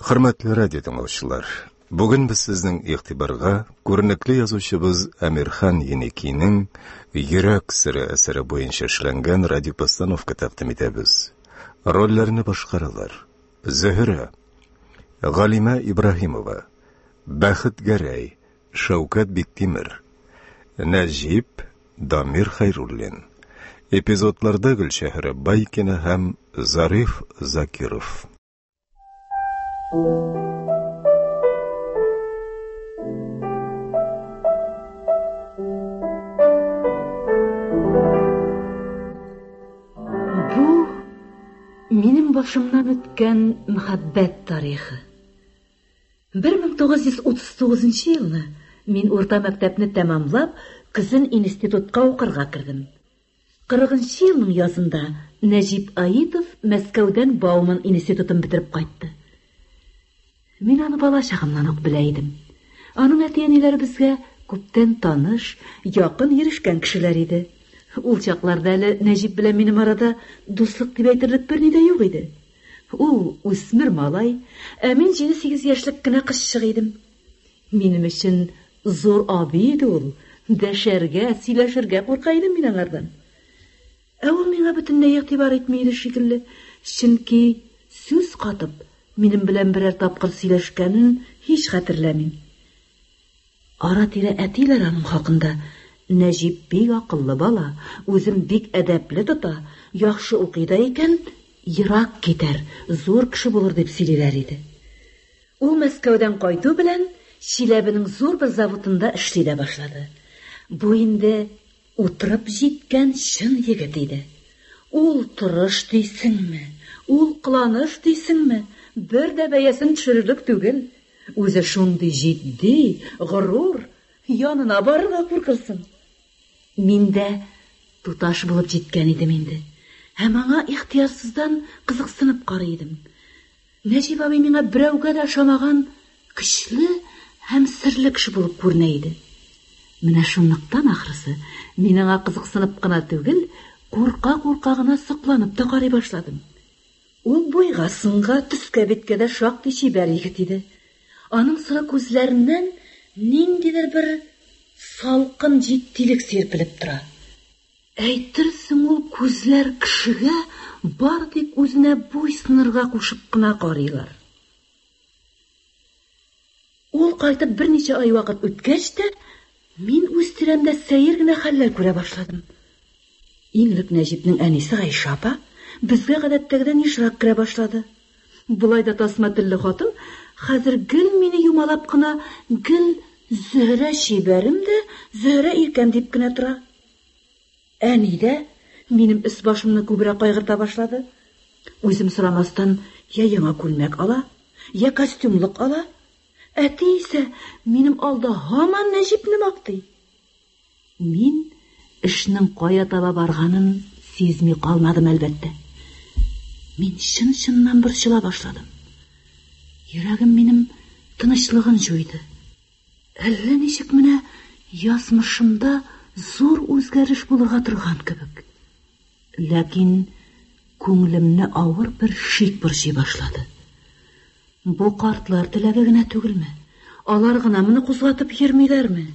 Хөрмәтле радио тыңлаучылар, бүген без сезнең игътибарга күренекле язучыбыз Әмирхан Еникинең Йөрәк сере әсәре буенча эшләнгән радиопостановка тәкъдим итәбез. Рольләрне башкаралар: Зөһрә, Галимә Ибраһимова, Бәхет Гәрәй, Шәүкәт Биктимер, Нәҗип, Дамир Хәйруллин. Эпизодларда Гөлчәһрә Байкина һәм Зариф Закиров. Бу минем башымнан үткән мәхәббәт тарихы. 1939 елны мин урта мәктәпне тәмамлап, көзен институтка укырга кердем. Кырыгынчы елның язында Нәҗип Аитов Мәскәүдән Бауман институтын бетереп кайтты. Мин аны бала чагымнан ук белә идем. Аның әти-әниләре безгә күптән таныш, якын йөрешкән кешеләр иде. Ул чакларда әле Нәҗип белән минем арада дуслык дип әйтерлек берни дә юк иде. Ул үсмер малай, ә мин җиде-сигез яшьлек кенә кызчык идем. Минем өчен зур абый иде ул, дәшәргә, сөйләшергә курка идем мин аңардан. Ә ул миңа бөтенләй игътибар итми иде шикелле, чөнки сүз катып, минем белән берәр тапкыр сөйләшкәнен һич хәтерләмим. Ара-тирә әтиләр аның хакында, Нәҗип бик акыллы бала, үзен бик әдәпле тота, яхшы укый да икән, ерак китәр, зур кеше булыр дип сөйлиләр иде. Ул Мәскәүдән кайту белән Чиләбенең зур бер заводында эшли дә башлады. Бу инде утырып җиткән чын егет иде. Ул торыш дисеңме, ул кыланыш дисеңме, бер дә бәясен төшерерлек түгел. Үзе шундый җитди, горур, янына барырга куркырсың. Мин дә туташ булып җиткән идем инде һәм аңа ихтыярсыздан кызыксынып карый идем. Нәҗип абый миңа берәүгә дә ошамаган көчле һәм серле кеше булып күренә иде. Менә шунлыктан, ахрысы, мин аңа кызыксынып кына түгел, курка-курка гына сокланып та карый башладым. Ул буйга-сынга, төскә-биткә дә шактый чибәр егет иде. Аның соры күзләреннән ниндидер бер салкын җитдилек сирпелеп тора. Әйтерсең ул күзләр кешегә бары тик үзенә буйсынырга кушып кына карыйлар. Ул кайтып берничә ай вакыт үткәч тә, мин үз тирәмдә сәер генә хәлләр күрә башладым. Иң элек Нәҗипнең әнисе Гайшә апа безгә гадәттәгедән ешрак керә башлады. Болай да тасма телле хатын хәзер гел мине юмалап кына, гел Зөһрә чибәрем дә, Зөһрә иркәм дип кенә тора. Әни дә минем өс-башымны күбрәк кайгырта башлады. Үзем сорамастан я яңа күлмәк ала, я костюмлык ала. Әти исә минем алда һаман Нәҗипне мактый. Мин эшнең кая таба барганын сизми калмадым, әлбәттә. Мин чын-чыннан борчыла башладым. Йөрәгем минем тынычлыгын җуйды. Әллә ничек менә язмышымда зур үзгәреш булырга торган кебек. Ләкин күңелемне авыр бер шик борчый башлады. Бу картлар теләге генә түгелме? Алар гына моны кузгатып йөрмиләрме?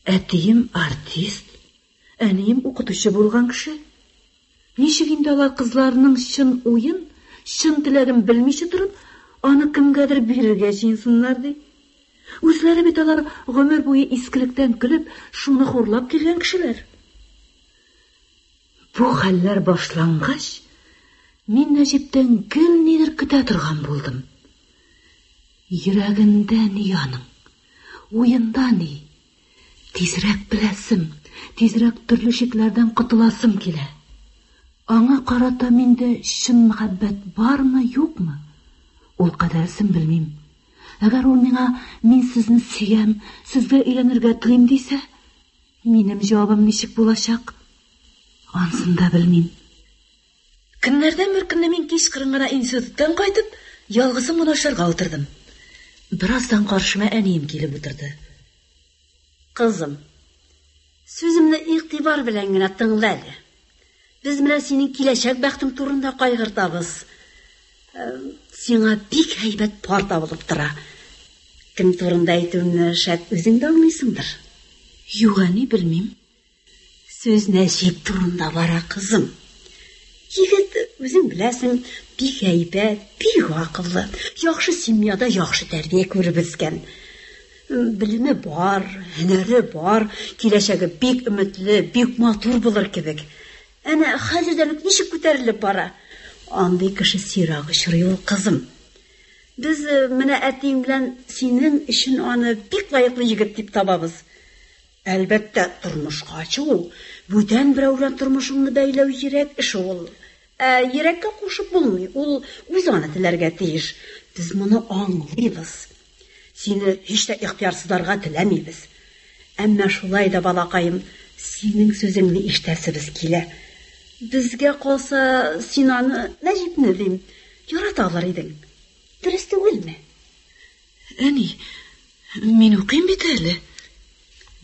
Әтием артист, әнием укытучы булган кеше. Ничек инде алар кызларының чын уен, чын теләген белмичә торып, аны кемгәдер бирергә җыенсыннар ди? Үзләре бит алар гомер буе искелектән көлеп, шуны хурлап килгән кешеләр. Бу хәлләр башлангач, мин Нәҗиптән гел нидер көтә торган булдым. Йөрәгендә ни аның? Уенда ни? Тизрәк беләсем, тизрәк төрле шикләрдән котыласым килә. Аңа карата миндә чын мәхәббәт бармы, юкмы? Ул кадәресен белмим. Әгәр ул миңа мин сезне сөям, сезгә өйләнергә телим дисә, минем җавабым ничек булачак? Ансын да белмим. Көннәрдән бер көнне мин кичкырын гына институттан кайтып, ялгызым гына ашарга утырдым. Бераздан каршыма әнием килеп утырды. Кызым, сүземне игътибар белән генә тыңла әле. Без менә синең киләчәк бәхтең турында кайгыртабыз. Сиңа бик һәйбәт пар табылып тора. Кем турында әйтүемне шәт үзең дә аңлыйсыңдыр. Юк, әни, белмим. Сүз Нәҗип турында бара, кызым. Егет, үзең беләсең, бик әйбәт, бик акыллы, яхшы семьяда яхшы тәрбия күреп үскән. Белеме бар, һөнәре бар, киләчәге бик өметле, бик матур булыр кебек. Әнә хәзердән үк ничек күтәрелеп бара. Андый кеше сирәк очрый ул, кызым. Без э, менә әтиең белән синең өчен аны бик лаеклы егет дип табабыз. Әлбәттә, тормышка чыгу, бүтән берәү белән тормышыңны бәйләү йөрәк эше ул. Ә йөрәккә кушып булмый, ул үзе аны теләргә тиеш. Без моны аңлыйбыз. Сине һич тә ихтыярсызларга теләмибез. Әмма шулай да, балакаем, синең сүзеңне ишетәсебез килә. Безгә калса, син аны, Нәҗипне дим, ярата алыр идең. Дөрес түгелме? Әни, мин укыйм бит әле.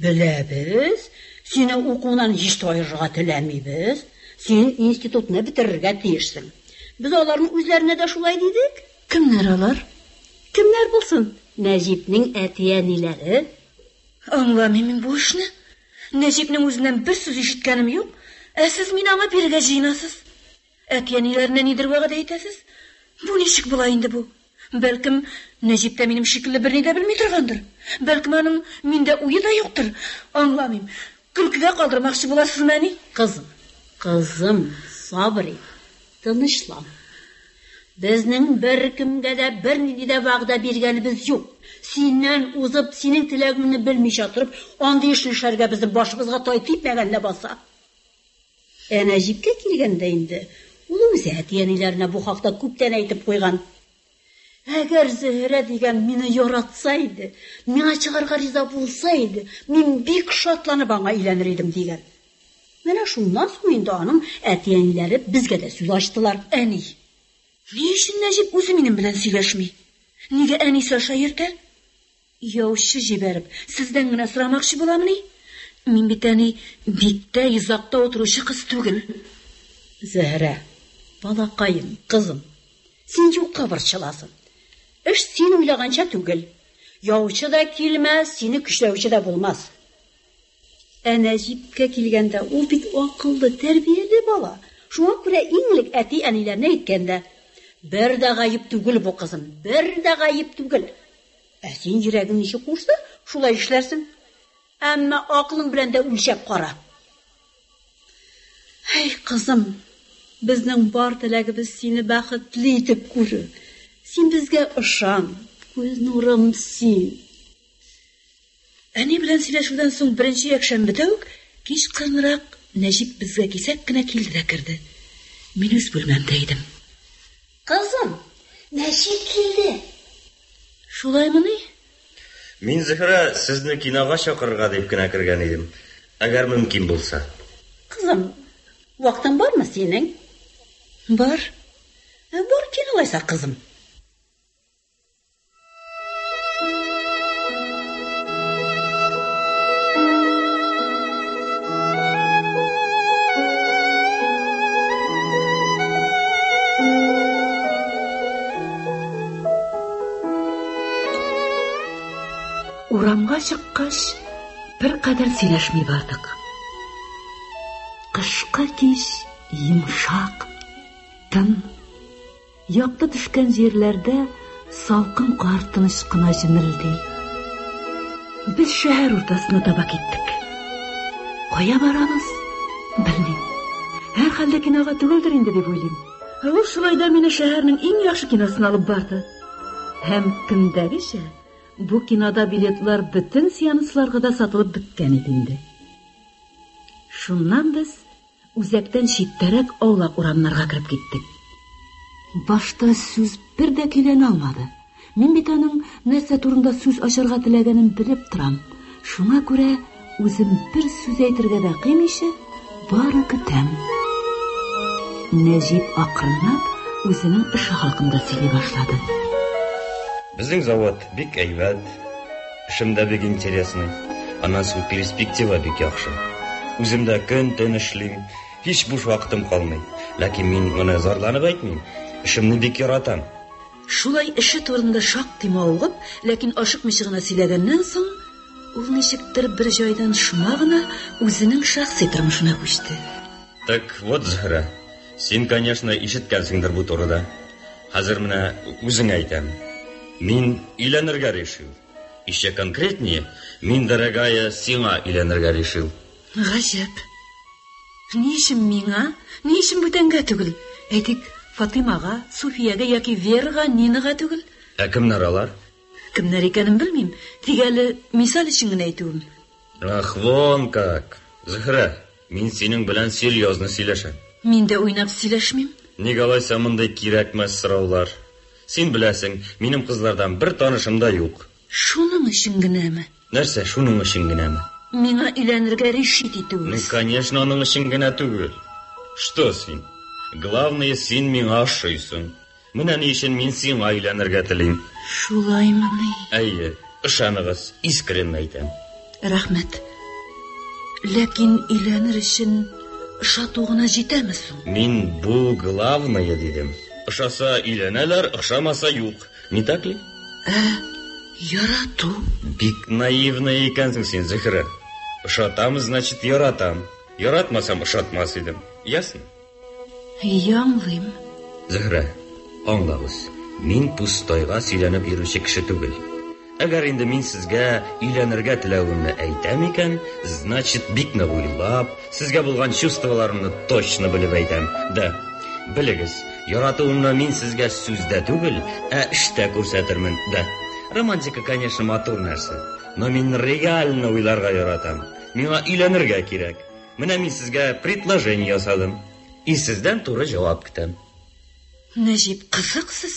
Беләбез, сине укуыннан һич тә аерырга теләмибез. Син институтны бетерергә тиешсең. Без аларның үзләренә дә шулай дидек. Кемнәр алар? Кемнәр булсын? Нәҗипнең әти-әниләре. Аңламыйм мин бу эшне. Нәҗипнең үзеннән бер сүз ишеткәнем юк, ә сез мине аңа бирергә җыенасыз. Әти-әниләренә нидер вәгъдә итәсез. Бу ничек була инде бу? Бәлкем, Нәҗип тә минем шикелле берни дә белми торгандыр. Бәлкем, аның миндә уе да юктыр. Аңламыйм. Көлкегә калдырмакчы буласызмы, әни? Кызым, кызым, сабыр ит, тынычлан. Безнең беркемгә дә бернинди дә вәгъдә биргәнебез юк. Синнән узып, синең теләгеңне белмичә торып, андый эшне эшләргә безнең башыбызга тай типмәгән ләбаса. Ә Нәҗипкә килгәндә инде, ул үзе әти-әниләренә бу хакта күптән әйтеп куйган. Әгәр Зөһрә дигән мине яратса иде, миңа чыгарга риза булса иде, мин бик шатланып аңа өйләнер идем, дигән. Менә шуннан соң инде аның әти-әниләре безгә дә сүз ачтылар. Әни, ни өчен Нәҗип үзе минем белән сөйләшми? Нигә әнисе аша йөртә? Яучы җибәреп, сездән генә сорамакчы буламыни? Мин бит, әни, бик тә йозакта утыручы кыз түгел. Зөһрә, балакаем, кызым, син юкка борчыласың. Эш син уйлаганча түгел. Яучы да килмәс, сине көчләүче дә булмас. Ә Нәҗипкә килгәндә, ул бит акыллы, тәрбияле бала. Шуңа күрә иң элек әти-әниләренә әйткән дә. Бер дә гаеп түгел бу, кызым, бер дә гаеп түгел. Ә син йөрәгең ничек кушса, шулай эшләрсең. Әмма акылың белән дә үлчәп кара. Әй, кызым, безнең бар теләгебез сине бәхетле итеп күрү. Син безгә ышан, күз нурым син. Әни белән сөйләшүдән соң беренче якшәмбедә үк кич кырынрак Нәҗип безгә кисәк кенә килде дә керде. Мин үз бүлмәмдә идем. Кызым, Нәҗип килде. Шулаймыни? Мин, Зөһрә, сезне кинога чакырырга дип кенә кергән идем. Әгәр мөмкин булса. Кызым, вакытың бармы синең? Бар. Бар кил алайса, кызым. Урамга чыккач, беркадәр сөйләшми бардык. Кышкы кич йомшак, тын. Якты төшкән җирләрдә салкын кар тыныч кына җемелди. Без шәһәр уртасына таба киттек. Кая барабыз? Белмим. Һәрхәлдә кинога түгелдер инде дип уйлыйм. Ә ул шулай да мине шәһәрнең иң яхшы киносына алып барды. Һәм көндәгечә бу кинода билетлар бөтен сеансларга да сатылып беткән иде инде. Шуннан без үзәктән читтәрәк аулак урамнарга кереп киттек. Башта сүз бер дә көйләнә алмады. Мин бит аның нәрсә турында сүз ачарга теләгәнен белеп торам. Шуңа күрә үзем бер сүз әйтергә дә кыймыйча, бары көтәм. Нәҗип акрынлап үзенең эше хакында сөйли башлады. Безнең завод бик әйбәт, эшем дә бик интересный. Аннан соң перспектива бик яхшы. Үзем дә көн-төн эшлим, һич буш вакытым калмый. Ләкин мин моны зарланып әйтмим. Эшемне бик яратам. Шулай эше турында шактый мавыгып, ләкин ашыкмыйча гына сөйләгәннән соң, ул ничектер бер җайдан шома гына үзенең шәхси тормышына күчте. Так вот, Зөһрә, син, конечно, ишеткәнсеңдер бу турыда. Хәзер менә үзеңә әйтәм. Мин өйләнергә решил. Еще конкретнее, мин, дорогая, сиңа өйләнергә решил. Гаҗәп. Ни өчен миңа? Ни өчен бүтәнгә түгел? Әйтик, Фатыймага, Суфиягә яки Верага, Нинага түгел? Ә кемнәр алар? Кемнәр икәнен белмим. Тик әле мисал өчен генә әйтүем. Ах, вон как! Зөһрә, мин синең белән серьезно сөйләшәм. Мин дә уйнап сөйләшмим. Ник алайса мондый кирәкмәс сораулар? Син беләсең, минем кызлардан бер танышым да юк. Шуның өчен генәме? Нәрсә, шуның өчен генәме? Миңа өйләнергә решить Ну, итүегез. конечно, аның өчен генә түгел. Что син? Главное, син миңа ошыйсың. Менә ни өчен мин сиңа өйләнергә телим. Шулаймыни? Әйе, ышаныгыз, искренне әйтәм. Рәхмәт. Ләкин өйләнер өчен ошату гына җитәме соң? Мин бу главное дидем. Ошаса өйләнәләр, ошамаса юк. Не так ли? Ә ярату? Бик наивная икәнсең син, Зөһрә. Ошатам, значит, яратам. Яратмасам, ошатмас идем. Ясно? Аңлыйм. Зөһрә, аңлагыз. Мин пустойга сөйләнеп йөрүче кеше түгел. Әгәр инде мин сезгә өйләнергә теләвемне әйтәм икән, значит, бик нык уйлап, сезгә булган чувстволарымны точно белеп әйтәм. Да, белегез, яратуымны мин сезгә сүздә түгел, ә эштә күрсәтермен. Да. Романтика, конечно, матур нәрсә, но мин реально уйларга яратам. Миңа өйләнергә кирәк. Менә мин сезгә предложение ясадым. И сездән туры җавап көтәм. Нәҗип, кызыксыз.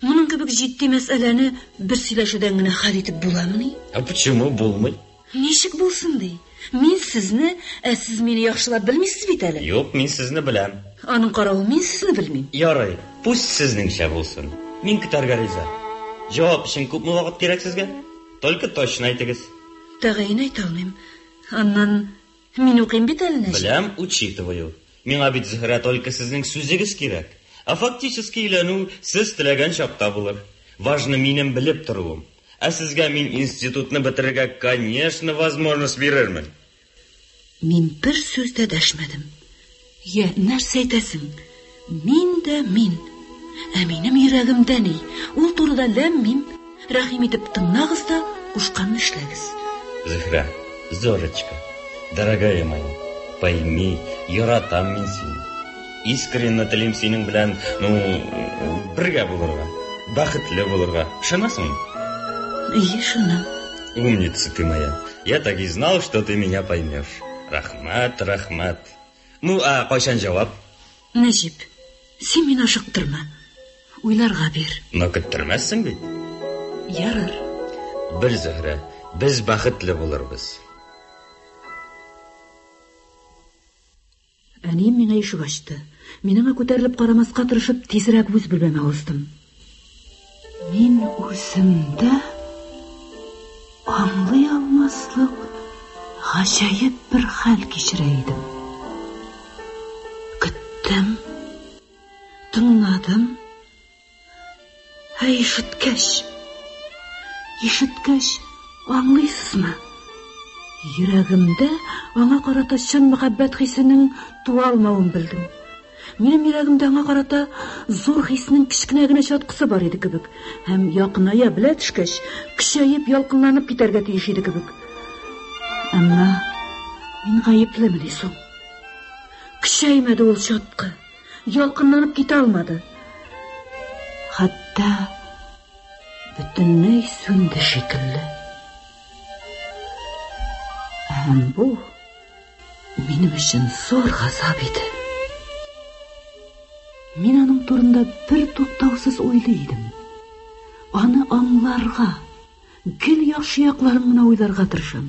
Моның кебек җитди мәсьәләне бер сөйләшүдән генә хәл итеп буламыни? А почему булмый? Ничек булсын ди? Мин сезне, ә сез мине яхшылап белмисез бит әле. Юк, мин сезне беләм. Аның каравы мин сезне белмим. Ярый, пусть сезнеңчә булсын. Мин көтәргә риза. Җавап өчен күпме вакыт кирәк сезгә? Только точно әйтегез. Тәгаен әйтә алмыйм. Аннан мин укыйм бит әле, Нәҗип. Беләм, учитываю. Миңа бит, Зөһрә, только сезнең сүзегез кирәк. Ә фактически өйләнү сез теләгән чакта булыр. Важно минем белеп торуым. Ә сезгә мин институтны бетерергә, конечно, возможность бирермен. Мин бер сүз дә дәшмәдем. Йә, нәрсә әйтәсең? Мин дә мин. Ә минем йөрәгемдә ни? Ул турыда ләм-мим. Рәхим итеп тыңлагыз да, кушканны эшләгез. Зөһрә, Зорочка, дорогая моя, пойми, яратам мин сине. Искренне телим синең белән, ну, бергә булырга, бәхетле булырга. Ышанасыңмы? Әйе, ышанам. Умница ты моя. Я так и знал, что ты меня поймешь. Рәхмәт, рәхмәт. Ну, а кайчан җавап? Нәҗип, син мине ашыктырма. Уйларга бир. Но көттермәссең бит. Ярар. Бел, Зөһрә, без бәхетле булырбыз. Әнием миңа ишек ачты. Мин аңа күтәрелеп карамаска тырышып, тизрәк үз бүлмәмә уздым. Мин үземдә аңлый алмаслык гаҗәеп бер хәл кичерә идем. Көттем, тыңладым. Ә ишеткәч, ишеткәч, аңлыйсызмы? Йөрәгемдә аңа карата чын мәхәббәт хисенең туа алмавын белдем. Минем йөрәгемдә аңа карата зур хиснең кечкенә генә чаткысы бар иде кебек, һәм якыная белә төшкәч, көчәеп, ялкынланып китәргә тиеш иде кебек. Әмма мин гаеплемени соң? Көчәймәде ул чаткы, ялкынланып китә алмады. Хәтта бөтенләй сүнде шикелле. Һәм бу минем өчен зур газап иде. Мин аның турында бер туктаусыз уйлый идем. Аны аңларга, гел яхшы якларын гына уйларга тырышам.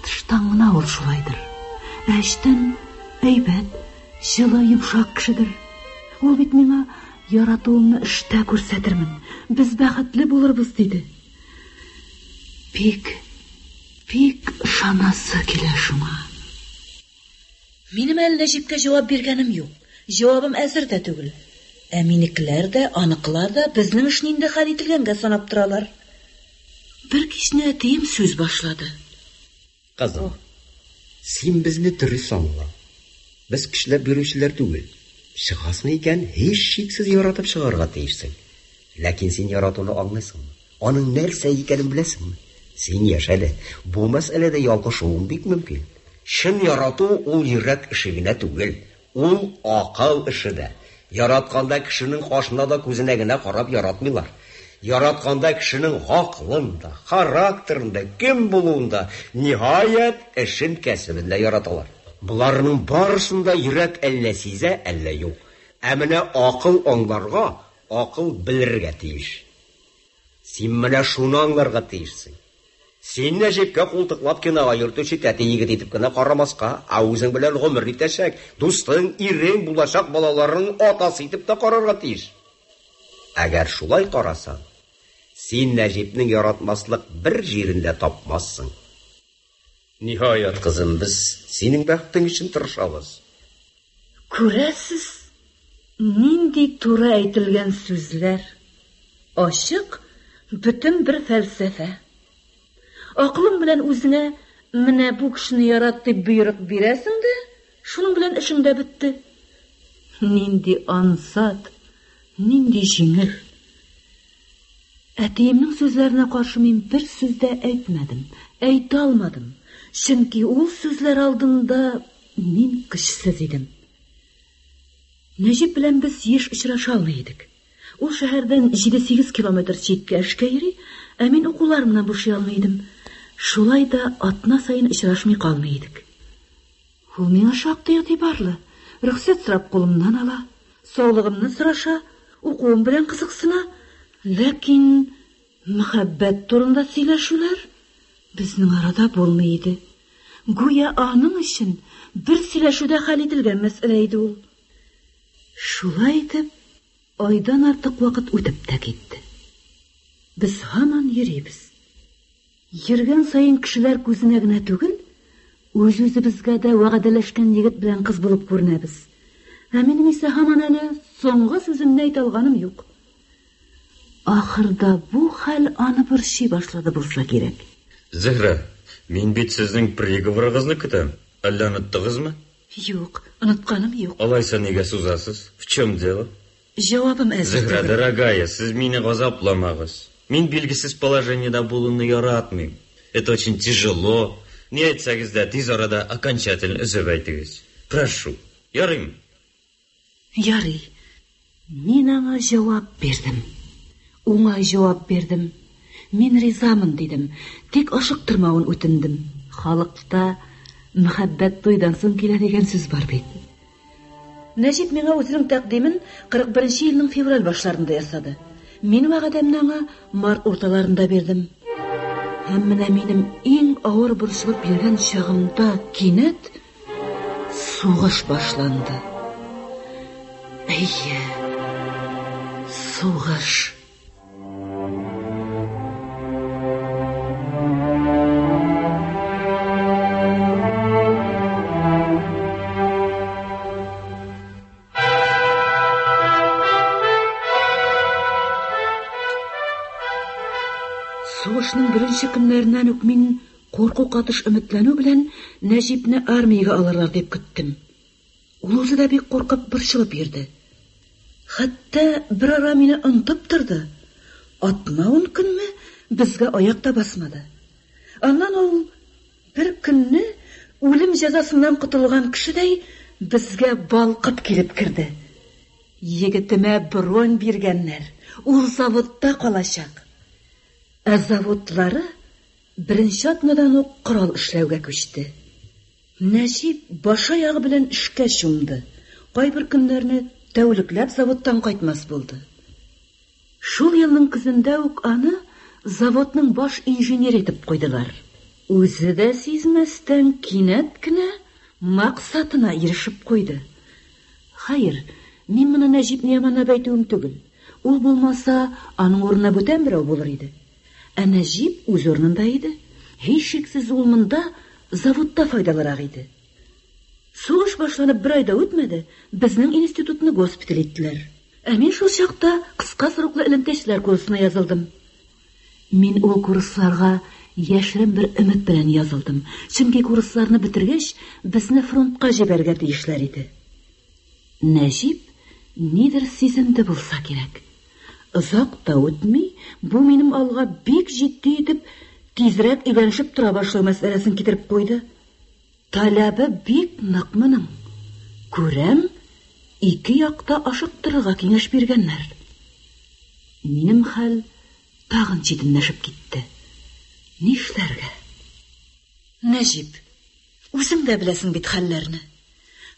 Тыштан гына ул шулайдыр. Ә эчтән әйбәт, җылы, йомшак кешедер. Ул бит миңа яратуымны эштә күрсәтермен, без бәхетле булырбыз, диде. Бик, бик ышанасы килә шуңа. Минем әле Нәҗипкә җавап биргәнем юк. Җавабым әзер дә түгел. Ә минекеләр дә, аныкылар да безнең эшне инде хәл ителгәнгә санап торалар. Бер кичне әтием сүз башлады. Кызым, син безне дөрес аңла. Без көчләп йөрүчеләр түгел. Чыгасың икән, һичшиксез яратып чыгарга тиешсең. Ләкин син яратуны аңлыйсыңмы? Аның нәрсә икәнен беләсеңме? Син яшь әле. Бу мәсьәләдә ялгышуың бик мөмкин. Чын ярату ул йөрәк эше генә түгел, ул акыл эше дә. Яратканда кешенең кашына да күзенә генә карап яратмыйлар. Яратканда кешенең гакылын да, характерын да, кем булуын да, ниһаять, эшен, кәсебен дә яраталар. Боларның барысын да йөрәк әллә сизә, әллә юк. Ә менә акыл аңларга, акыл белергә тиеш. Син менә шуны аңларга тиешсең. Син Нәҗипкә култыклап кинога йөртүче тәти егет итеп кенә карамаска, ә үзең белән гомер итәчәк, дустың, ирең, булачак балаларының атасы итеп тә карарга тиеш. Әгәр шулай карасаң, син Нәҗипнең яратмаслык бер җирен дә тапмассың. Ниһаять, кызым, без синең бәхетең өчен тырышабыз. Күрәсез, нинди туры әйтелгән сүзләр. Ачык, бөтен бер фәлсәфә. Акылың белән үзеңә менә бу кешене ярат дип боерык бирәсең дә, шуның белән эшең дә бетте. Нинди ансат, нинди җиңел. Әтиемнең сүзләренә каршы мин бер сүз дә әйтмәдем, әйтә алмадым, чөнки ул сүзләр алдында мин көчсез идем. Нәҗип белән без еш очраша алмый идек. Ул шәһәрдән 7-8 километр читкә эшкә йөри, ә мин укуларымнан бушый алмый идем. Шулай да атна саен очрашмый калмый идек. Ул миңа шактый игътибарлы, рөхсәт сорап кулымнан ала, саулыгымны сораша, укуым белән кызыксына, ләкин мәхәббәт турында сөйләшүләр безнең арада булмый иде. Гүя аның өчен бер сөйләшүдә хәл ителгән мәсьәлә иде ул. Шулай итеп, айдан артык вакыт үтеп тә китте. Без һаман йөрибез. Йөргән саен кешеләр күзенә генә түгел, үз-үзебезгә дә вәгъдәләшкән егет белән кыз булып күренәбез. Ә минем исә һаман әле соңгы сүземне әйтә алганым юк. Ахырда бу хәл аны борчый башлады булса кирәк. Зөһрә, мин бит сезнең приговорыгызны көтәм. Әллә оныттыгызмы? Юк, онытканым юк. Алайса нигә сузасыз? В чем дело? Җавабым әзер Зөһрә, түгел. дорогая, сез мине газапламагыз. Мин билгесез положениедә булуны яратмыйм. Это очень тяжело. Ни әйтсәгез дә, тиз арада окончательно өзеп әйтегез. Прошу. Ярыймы? Ярый. Мин аңа җавап бирдем. Уңай җавап бирдем. Мин ризамын дидем. Тик ашыктырмавын үтендем. Халыкта мәхәббәт туйдан соң килә дигән сүз бар бит. Нәҗип миңа үзенең тәкъдимен 41 елның февраль башларында ясады. Мин вәгъдәмне аңа март урталарында бирдем. Һәм менә минем иң авыр борчылып йөргән чагымда кинәт сугыш башланды. Әйе, сугыш. Сугышның беренче көннәреннән үк мин курку катыш өметләнү белән Нәҗипне армиягә алырлар дип көттем. Ул үзе дә бик куркып борчылып йөрде. Хәтта бер ара мине онытып торды. Атна ун көнме безгә аяк та басмады. Аннан ул бер көнне үлем җәзасыннан котылган кешедәй безгә балкып килеп керде. Егетемә бронь биргәннәр. Ул заводта калачак. Ә заводлары беренче атнадан ук корал эшләүгә күчте. Нәҗип башы аягы белән эшкә чумды. Кайбер көннәрне тәүлекләп заводтан кайтмас булды. Шул елның көзендә үк аны заводның баш инженеры итеп куйдылар. Үзе дә сизмәстән кинәт кенә максатына ирешеп куйды. Хәер, мин моны Нәҗипне яманлап әйтүем түгел. Ул булмаса, аның урынына бүтән берәү булыр иде. Ә Нәҗип үз урынында иде. Һичшиксез ул монда заводта файдалырак иде. Сугыш башланып бер ай да үтмәде, безнең институтны госпиталь иттеләр. Ә мин шул чакта кыска сроклы элемтәчеләр курсына язылдым. Мин ул курсларга яшерен бер өмет белән язылдым, чөнки курсларны бетергәч, безне фронтка җибәрергә тиешләр иде. Нәҗип нидер сизенде булса кирәк. Озак та үтми, бу минем алга бик җитди итеп тизрәк өйләнешеп тора башлау мәсьәләсен китереп куйды. Таләбе бик нык моның. Күрәм, ике якта ашыктырырга киңәш биргәннәр. Минем хәл тагын читенләшеп китте. Нишләргә? Нәҗип, үзең дә беләсең бит хәлләрне.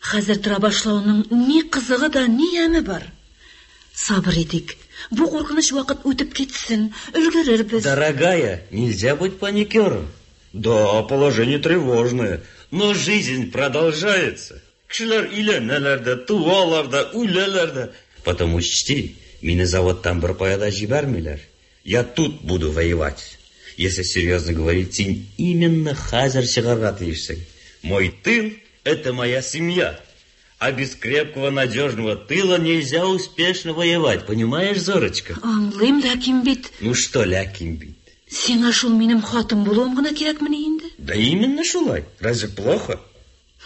Хәзер тора башлауның ни кызыгы да, ни яме бар? Сабыр итик. Бу куркыныч вакыт үтеп китсен, өлгерербез. Дорогая, нельзя быть паникером. Да, положение тревожное, но жизнь продолжается. Кешеләр өйләнәләр дә, туалар да, үләләр дә. Потом учти, мине заводтан беркая да җибәрмиләр. Я тут буду воевать. Если серьезно говорить, син именно хәзер чыгарга тиешсең. Мой тыл – это моя семья. А без крепкого, надежного тыла нельзя успешно воевать, понимаешь, Зорочка? Аңлыйм, ләкин бит... Ну что, ләкин бит? Сиңа шул минем хатын булуым гына кирәкмени инде? Да именно шулай. Разве плохо?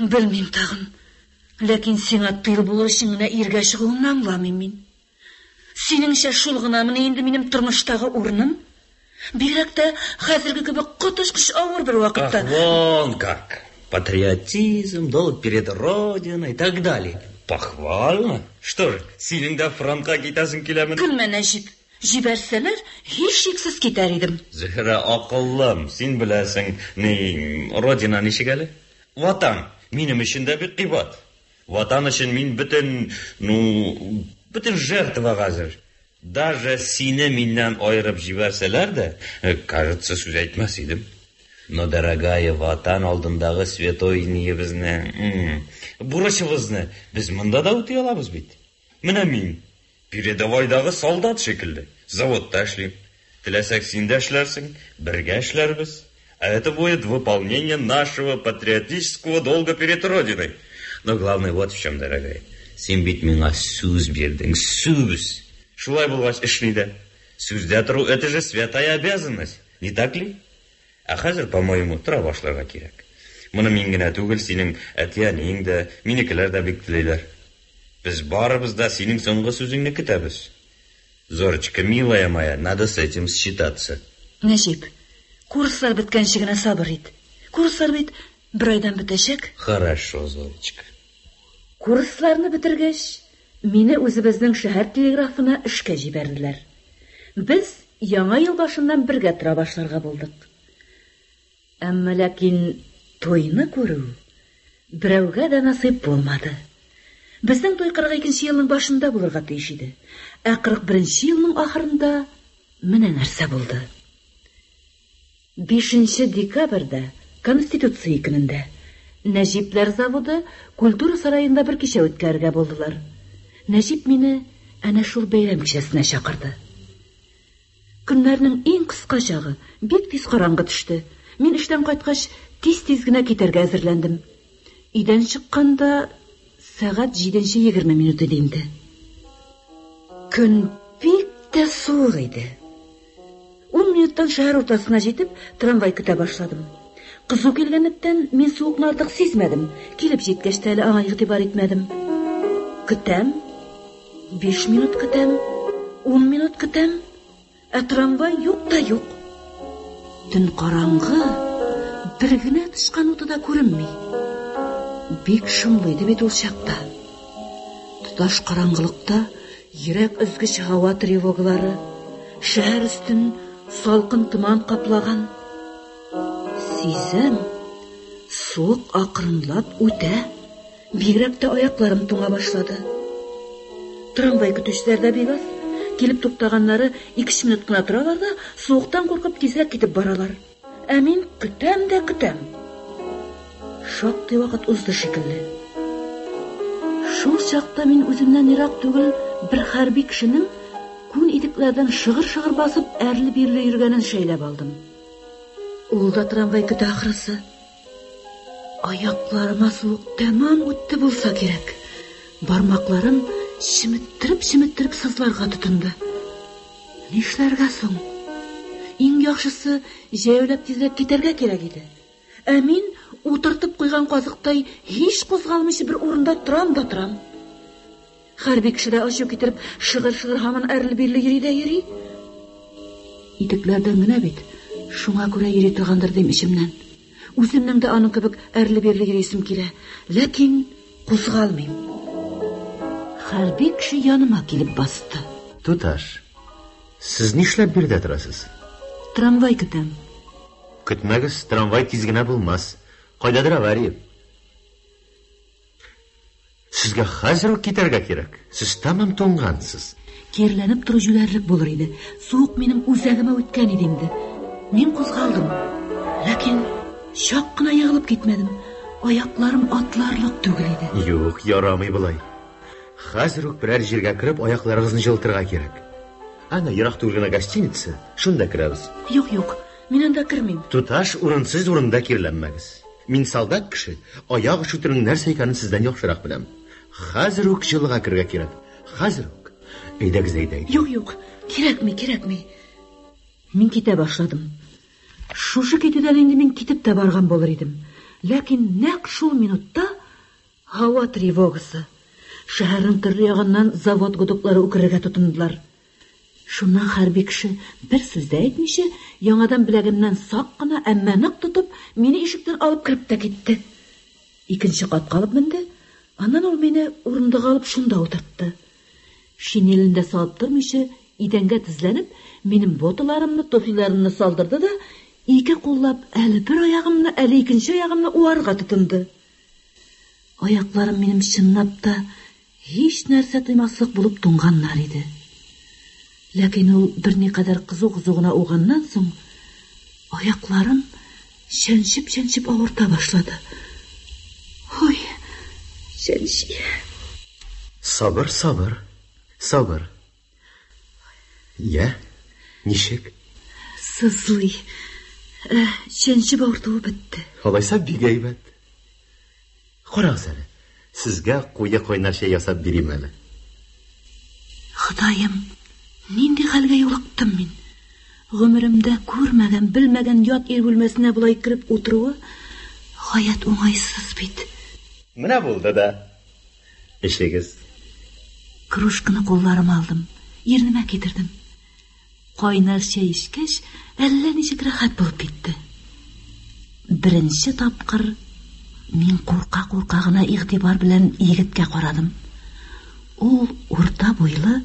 Белмим тагын. Ләкин сиңа тыл булыр өчен генә иргә чыгуыңны аңламыйм мин. Синеңчә шул гынамыни инде минем тормыштагы урыным? Бигрәк тә хәзерге кебек коточкыч авыр бер вакытта. Ах, вон как! Патриотизм, долг перед Родиной и так далее. Похвально. Что же, синең дә фронтка китәсең киләме? Көлмә, Нәҗип. Җибәрсәләр, һичшиксез китәр идем. Зөһрә, акыллым, син беләсең, ни, Родина ничек әле? Ватан минем өчен дә бик кыйбат. Ватан өчен мин бөтен, ну, бөтен жертвага әзер. Даже сине миннән аерып җибәрсәләр дә, кажется, сүз әйтмәс идем. Но, дорогая, Ватан алдындагы святой ниебезне, бурычыбызны без монда да үти алабыз бит. Менә мин, передовойдагы солдат шикелле, заводта эшлим. Теләсәк, син дә эшләрсең, бергә эшләрбез. А это будет выполнение нашего патриотического долга перед Родиной. Но главное вот в чем, дорогая. Син бит миңа сүз бирдең, сүз. Шулай булгач, эш нидә? Сүздә тору – это же святая обязанность, не так ли? Ә хәзер, по-моему, тора башларга кирәк. Моны мин генә түгел, синең әти-әниең дә, минекеләр дә бик телиләр. Без барыбыз да синең соңгы сүзеңне көтәбез. Зорочка, милая моя, надо с этим считаться. Нәҗип, курслар беткәнче генә сабыр ит. Курслар бит бер айдан бетәчәк. Хорошо, Зорочка. Курсларны бетергәч, мине үзебезнең шәһәр телеграфына эшкә җибәрделәр. Без яңа ел башыннан бергә тора башларга булдык. Әмма ләкин туйны күрү берәүгә дә насыйп булмады. Безнең туй 42 елның башында булырга тиеш иде. Ә 41 елның ахырында менә нәрсә булды. 5 декабрьдә, Конституция көнендә, Нәҗипләр заводы культура сараенда бер кичә үткәрергә булдылар. Нәҗип мине әнә шул бәйрәм кичәсенә чакырды. Көннәрнең иң кыска чагы, бик тиз караңгы төште. Мин эштән кайткач, тиз-тиз генә китәргә әзерләндем. Өйдән чыкканда сәгать 7:20 минут иде инде. Көн бик тә суык иде. 10 минуттан шәһәр уртасына җитеп, трамвай көтә башладым. Кызу килгәнлектән мин суыкны артык сизмәдем. Килеп җиткәч тә әле аңа игътибар итмәдем. Көтәм. 5 минут көтәм. 10 минут көтәм. Ә трамвай юк та юк. Төн караңгы, бер генә тычкан уты да күренми. Бик шомлы иде бит ул чакта. Тоташ караңгылыкта йөрәк өзгеч һава тревогалары, шәһәр өстен салкын томан каплаган. Сизәм, суык акрынлап үтә. Бигрәк тә аякларым туңа башлады. Трамвай көтүчеләр дә бик аз. Килеп туктаганнары 2-3 минут кына торалар да, суыктан куркып тизрәк китеп баралар. Ә мин көтәм дә көтәм. Шактый вакыт узды шикелле. Шул чакта мин үземнән ерак түгел бер хәрби кешенең күн итекләрдән шыгыр-шыгыр басып әрле-бирле йөргәнен шәйләп алдым. Ул да трамвай көтә ахрысы. Аякларыма суык тәмам үтте булса кирәк. Бармакларым чеметтереп-чеметтереп сызларга тотынды. Нишләргә соң? Иң яхшысы, җәяүләп тизрәк китәргә кирәк иде. Ә мин, утыртып куйган казыктай, һич кузгалмыйча бер урында торам да торам. Хәрби кеше дә ачу китереп, шыгыр-шыгыр һаман әрле-бирле йөри дә йөри. Итекләрдән генә бит, шуңа күрә йөри торгандыр дим эчемнән. Үземнең дә аның кебек әрле-бирле йөрисем килә, ләкин кузгалмыйм. Хәрби кеше яныма килеп басты. Туташ, сез нишләп биредә торасыз? Трамвай көтәм. Көтмәгез, трамвай тиз генә булмас. Кайдадыр авария. Сезгә хәзер үк китәргә кирәк. Сез тәмам туңгансыз. Киреләнеп тору җүләрлек булыр иде. Суык минем үзәгемә үткән иде инде. Мин кузгалдым. Ләкин чак кына егылып китмәдем. Аякларым атларлык түгел иде. Юк, ярамый болай. Хәзер үк берәр җиргә кереп, аякларыгызны җылытырга кирәк. Әнә, ерак түгел генә гостиница, шунда керәбез. Юк, юк, мин анда кермим. Туташ, урынсыз урында киреләнмәгез. Мин солдат кеше, аяк өшетүнең нәрсә икәнен сездән яхшырак беләм. Хәзер үк җылыга керергә кирәк. Хәзер үк. Әйдәгез, әйдә, әйдә. Юк, юк, кирәкми, кирәкми. Мин китә башладым. Шушы китүдән инде мин китеп тә барган булыр идем. Ләкин нәкъ шул минутта һава тревогасы. Шәһәрнең төрле ягыннан завод гудоклары үкерергә тотындылар. Шуннан хәрби кеше, бер сүз дә әйтмичә, яңадан беләгемнән сак кына, әмма нык тотып, мине ишектән алып кереп тә китте. Икенче катка алып менде, аннан ул мине урындыкка алып шунда утыртты. Шинелен дә салып тормыйча, идәнгә тезләнеп, минем боталарымны, туфлиләремне салдырды да, ике куллап әле бер аягымны, әле икенче аягымны уарга тотынды. Аякларым минем чынлап та һич нәрсә тоймаслык булып туңганнар иде. Ләкин ул берникадәр кызу-кызу гына уганнан соң, аякларым чәнчеп-чәнчеп авырта башлады. Ой, чәнчи. Сабыр, сабыр, сабыр. Я, ничек? Сызлый. Ә, чәнчеп авыртуы бетте. Алайса бик әйбәт. Карагыз әле, сезгә куе кайнар чәй ясап бирим әле. Ходаем, нинди хәлгә юлыктым мин? Гомеремдә күрмәгән, белмәгән ят ир бүлмәсенә болай кереп утыруы гаять уңайсыз бит. Менә булды да. Эчегез. Кружканы кулларыма алдым, ирнемә китердем. Кайнар чәй эчкәч, әллә ничек рәхәт булып китте. Беренче тапкыр мин курка-курка гына игътибар белән егеткә карадым. Ул урта буйлы,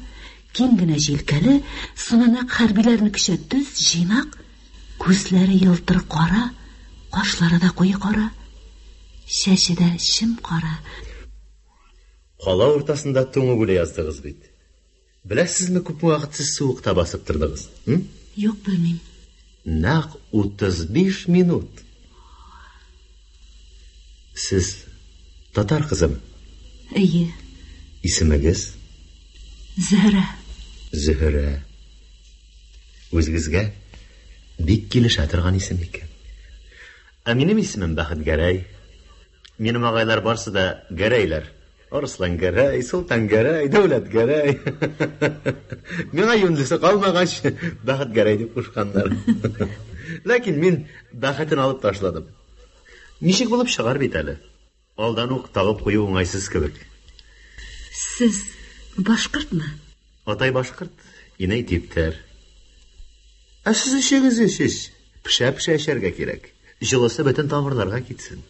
киң генә җилкәле, сыны нәкъ хәрбиләрнекечә төз, җыйнак, күзләре елтыр кара, кашлары да куе кара, чәче дә чем кара. Кала уртасында туңып үлә яздыгыз бит. Беләсезме, күпме вакыт сез суыкта басып тордыгыз? Юк, белмим. Нәкъ 35 минут. Сез татар кызымы? Әйе. Исемегез? Зөһрә. Зөһрә. Үзегезгә бик килешә торган исем икән. Ә минем исемем Бәхетгәрәй. Минем агайлар барсы да Гәрәйләр. Арыслан Гәрәй, Солтан Гәрәй, Дәүләт Гәрәй. Миңа юньлесе калмагач, Бәхет Гәрәй дип кушканнар. Ләкин мин бәхетен алып ташладым. Ничек булып чыгар бит әле. Алдан ук тагып кую уңайсыз кебек. Сез башкортмы? Атай башкорт, инәй типтәр. Ә сез эчегез, эчегез. Пешә-пешә эчәргә кирәк. Җылысы бөтен тамырларга китсен.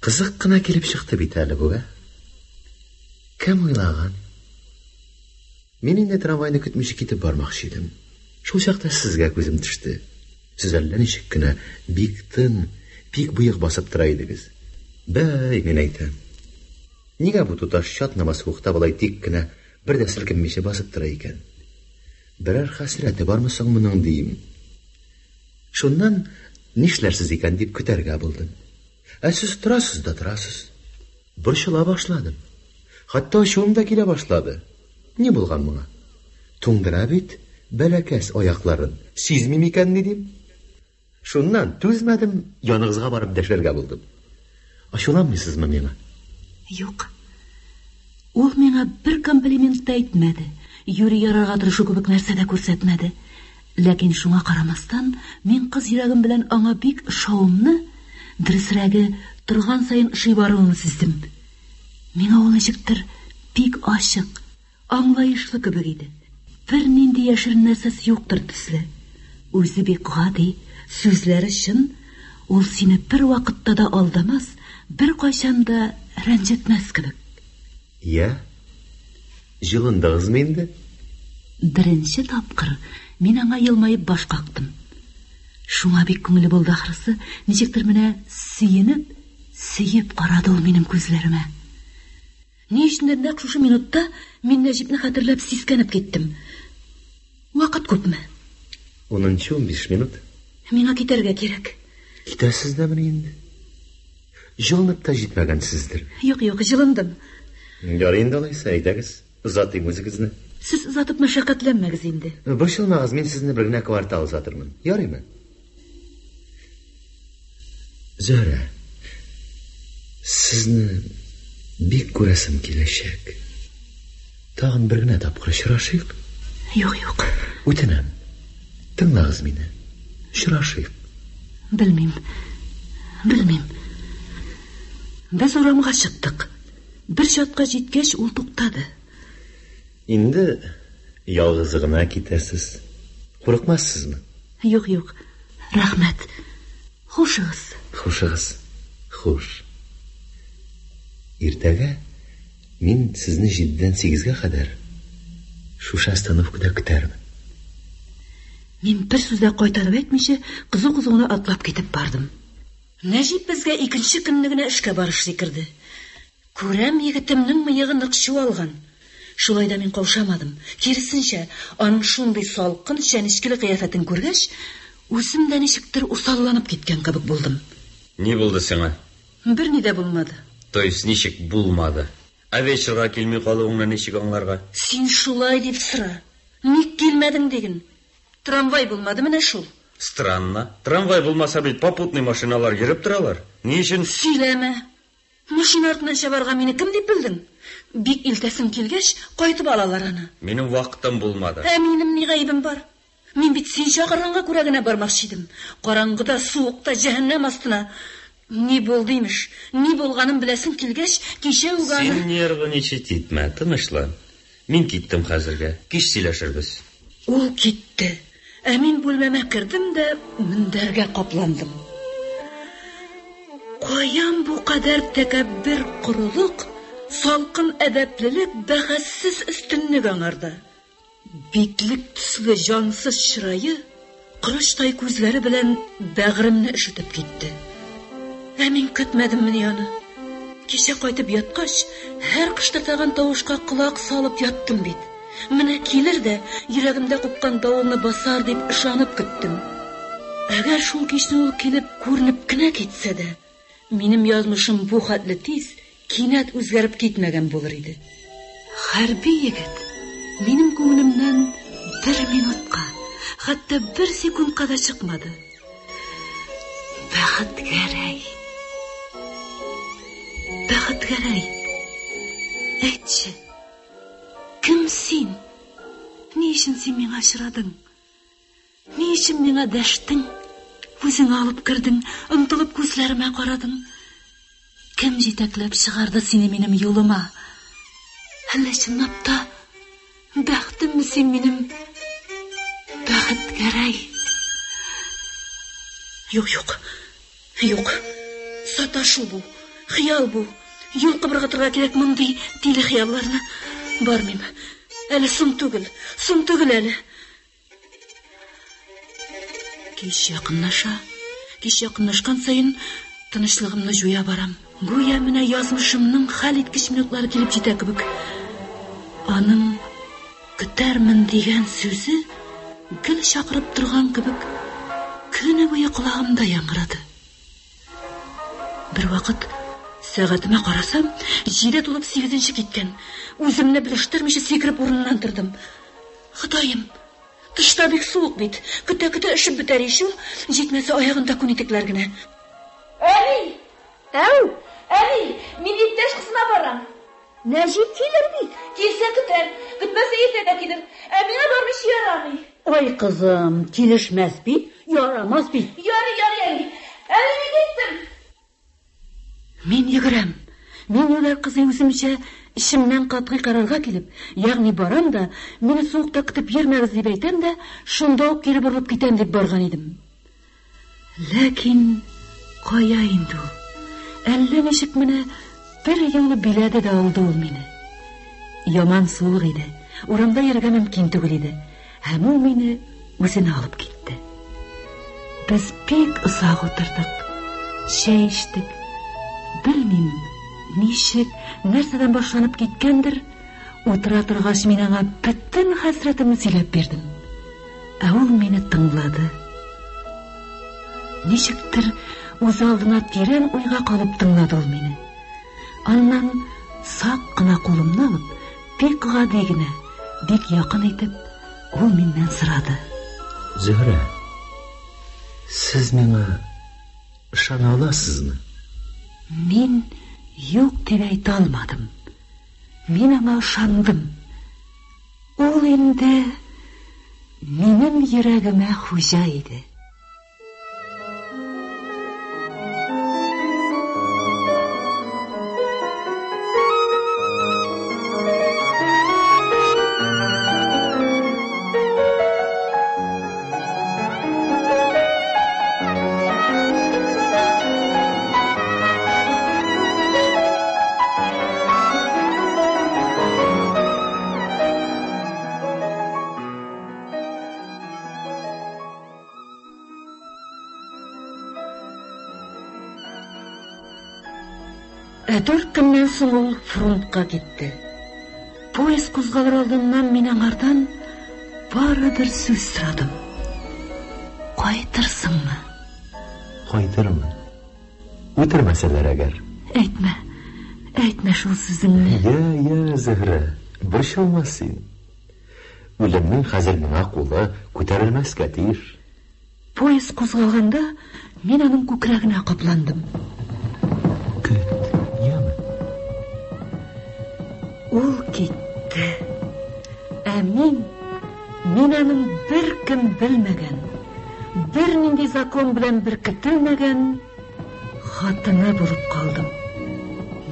Кызык кына килеп чыкты бит әле бу, ә? Кем уйлаган? Мин инде трамвайны көтмичә китеп бармакчы идем. Шул чакта сезгә күзем төште. Сез әллә ничек кенә бик тын, бик боек басып тора идегез. Бәй, мин әйтәм. Нигә бу туташ чатнама суыкта болай тик кенә, бер дә селкенмичә басып тора икән? Берәр хәсрәте бармы соң моның, дием. Шуннан нишләрсез икән дип көтәргә булдым. Ә сез торасыз да торасыз. Борчыла башладым. Хәтта ачуым да килә башлады. Ни булган моңа? Туңдыра бит бәләкәс аякларын. Сизми микән ни дим? Шуннан түзмәдем, яныгызга барып дәшәргә булдым. Ачуланмыйсызмы миңа? Юк. Ул миңа бер комплимент та әйтмәде, юри ярарга тырышу кебек нәрсә дә күрсәтмәде. Ләкин шуңа карамастан, мин кыз йөрәгем белән аңа бик ошавымны, дөресрәге, торган саен ошый баруын сиздем. Миңа ул ничектер бик ачык, аңлаешлы кебек иде. Бернинди яшерен нәрсәсе юктыр төсле. Үзе бик гади, сүзләре чын, ул сине бер вакытта да алдамас, беркайчан да рәнҗетмәс кебек. Я? Җылындыгызмы инде? Беренче тапкыр мин аңа елмаеп баш кактым. Шуңа бик күңеле булды ахрысы, ничектер менә сөенеп, сөеп карады ул минем күзләремә. Ни өчендер нәкъ шушы минутта мин Нәҗипне хәтерләп сискәнеп киттем. Вакыт күпме? 10-15 минут. Миңа китәргә кирәк. Китәсез дәмени инде? Җылынып та җитмәгәнсездер. Юк, юк, җылындым. Ярый инде алайса, әйдәгез, озатыйм үзегезне. Сез озатып мәшәкатьләнмәгез инде. Борчылмагыз, мин сезне бер генә квартал озатырмын. Ярыймы? Зөһрә, сезне бик күрәсем киләчәк. Тагын бер генә тапкыр очрашыйк. Юк, юк. Үтенәм. Тыңлагыз мине. Очрашыйк. Белмим. Белмим. Без урамга чыктык. Бер чатка җиткәч, ул туктады. Инде ялгыз гына китәсез. Курыкмассызмы? Юк, юк. Рәхмәт. Хушыгыз. Хушыгыз. Хуш. Иртәгә мин сезне 7-дән 8-гә кадәр шушы остановкада көтәрмен. Мин бер сүз дә кайтарып әйтмичә, кызу-кызу гына атлап китеп бардым. Нәҗип безгә икенче көнне генә эшкә барышлый керде. Күрәм, егетемнең мыегы нык чуалган. Шулай да мин каушамадым. Киресенчә, аның шундый салкын, чәнечкеле кыяфәтен күргәч, үзем дә ничектер усалланып киткән кебек булдым. Ни булды сиңа? Берни дә булмады. То есть ничек булмады? Ә вечерга килми калуыңны ничек аңларга? Син шулай дип сора. Ник килмәдең диген. Трамвай булмады менә шул. Странно. Трамвай булмаса бит попутный машиналар йөреп торалар. Ни өчен? Сөйләмә. Машина артыннан чабарга мине кем дип белдең? Бик илтәсем килгәч, кайтып алалар аны. Минем вакытым булмады. Ә минем ни гаебем бар? Мин бит син чакырганга күрә генә бармакчы идем. Караңгыда, суыкта, җәһәннәм астына. Ни булды имеш? Ни булганын беләсең килгәч, кичә үк аны... Син нервничать итмә, тынычлан. Мин киттем хәзергә. Кич сөйләшербез. Ул китте. Ә мин бүлмәмә кердем дә мендәргә капландым. Каян бу кадәр тәкәббер корылык, салкын әдәплелек, бәхәссез өстенлек аңарда? Битлек төсле җансыз чырае, корычтай күзләре белән бәгыремне өшетеп китте. Ә мин көтмәдеммени аны? Кичә кайтып яткач, һәр кыштырдаган тавышка колак салып яттым бит. Менә килер дә йөрәгемдә купкан давылны басар дип ышанып көттем. Әгәр шул кичне ул килеп күренеп кенә китсә дә, минем язмышым бу хәтле тиз, кинәт үзгәреп китмәгән булыр иде. Хәрби егет минем күңелемнән бер минутка, хәтта бер секундка да чыкмады. Бәхетгәрәй. Бәхетгәрәй. Әйтче, кем син? Ни өчен син миңа очрадың? Ни өчен миңа дәштең? Үзең алып кердең, омтылып күзләремә карадың. Кем җитәкләп чыгарды сине минем юлыма? Әллә чынлап та бәхтемме син минем? Бәхетгәрәй. Юк, юк. Юк. Саташу бу. Хыял бу. Йолкып ыргытырга кирәк мондый тиле хыялларны. Бармыйм. Әле соң түгел. Соң түгел әле. Кич якынлаша. Кич якынлашкан саен тынычлыгымны җуя барам. Гүя менә язмышымның хәл иткеч минутлары килеп җитә кебек. Аның көтәрмен дигән сүзе гел чакырып торган кебек көне буе колагымда яңгырады. Бер вакыт сәгатемә карасам, 7 тулып 8 киткән. Үземне белештермичә сикереп урыннан тордым. Ходаем, тышта бик суык бит. Көтә-көтә өшеп бетәр ич ул. Җитмәсә аягында күн итекләр генә. Әни! Әү! Әни, мин иптәш кызына барам. Нәҗип килер бит. Килсә көтәр, көтмәсә иртә дә килер. Ә миңа бармыйча ярамый. Ой, кызым, килешмәс бит, ярамас бит. Ярый, ярый, әни. Әни, мин киттем. Мин йөгерәм. Мин юләр кызый үземчә эчемнән катгый карарга килеп, ягъни барам да, мине суыкта көтеп йөрмәгез дип әйтәм дә, шунда ук кире борылып китәм дип барган идем. Ләкин кая инде ул? Әллә ничек менә бер юлы биләде дә алды ул мине. Яман суык иде. Урамда йөрергә мөмкин түгел иде. Һәм ул мине үзенә алып китте. Без бик озак утырдык. Чәй эчтек. Белмим, ничек, нәрсәдән башланып киткәндер, утыра торгач мин аңа бөтен хәсрәтемне сөйләп бирдем. Ә ул мине тыңлады. Ничектер үз алдына тирән уйга калып тыңлады ул мине. Аннан сак кына кулымны алып, бик гади генә, бик якын итеп, ул миннән сорады. Зөһрә, сез миңа ышана аласызмы? Мин юк дип әйтә алмадым. Мин аңа ышандым. Ул инде минем йөрәгемә хуҗа иде. Ә дүрт көннән соң ул фронтка китте. Поезд кузгалыр алдыннан мин аңардан бары бер сүз сорадым. Кайтырсыңмы? Кайтырмын. Үтермәсәләр әгәр. Әйтмә. Әйтмә шул сүзеңне. Я, я, Зөһрә, борчылма син. Үлемнең хәзер миңа кулы күтәрелмәскә тиеш. Поезд кузгалганда, мин аның күкрәгенә капландым. Көт, яме. Ул китте. Ә мин, мин аның беркем белмәгән, бернинди закон белән беркетелмәгән хатыны булып калдым.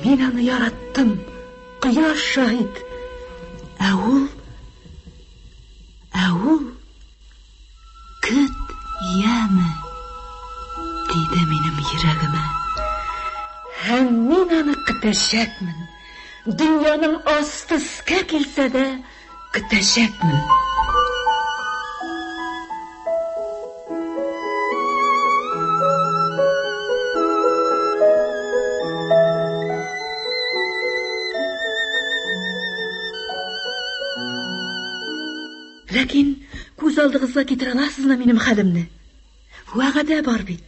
Мин аны яраттым, кояш шаһит. Ә ул, ә ул Көт, яме, диде минем йөрәгемә. Һәм мин аны көтәчәкмен. Дөньяның асты өскә килсә дә, көтәчәкмен. Ләкин күз алдыгызга китерә аласызмы минем хәлемне? Вәгъдә бар бит.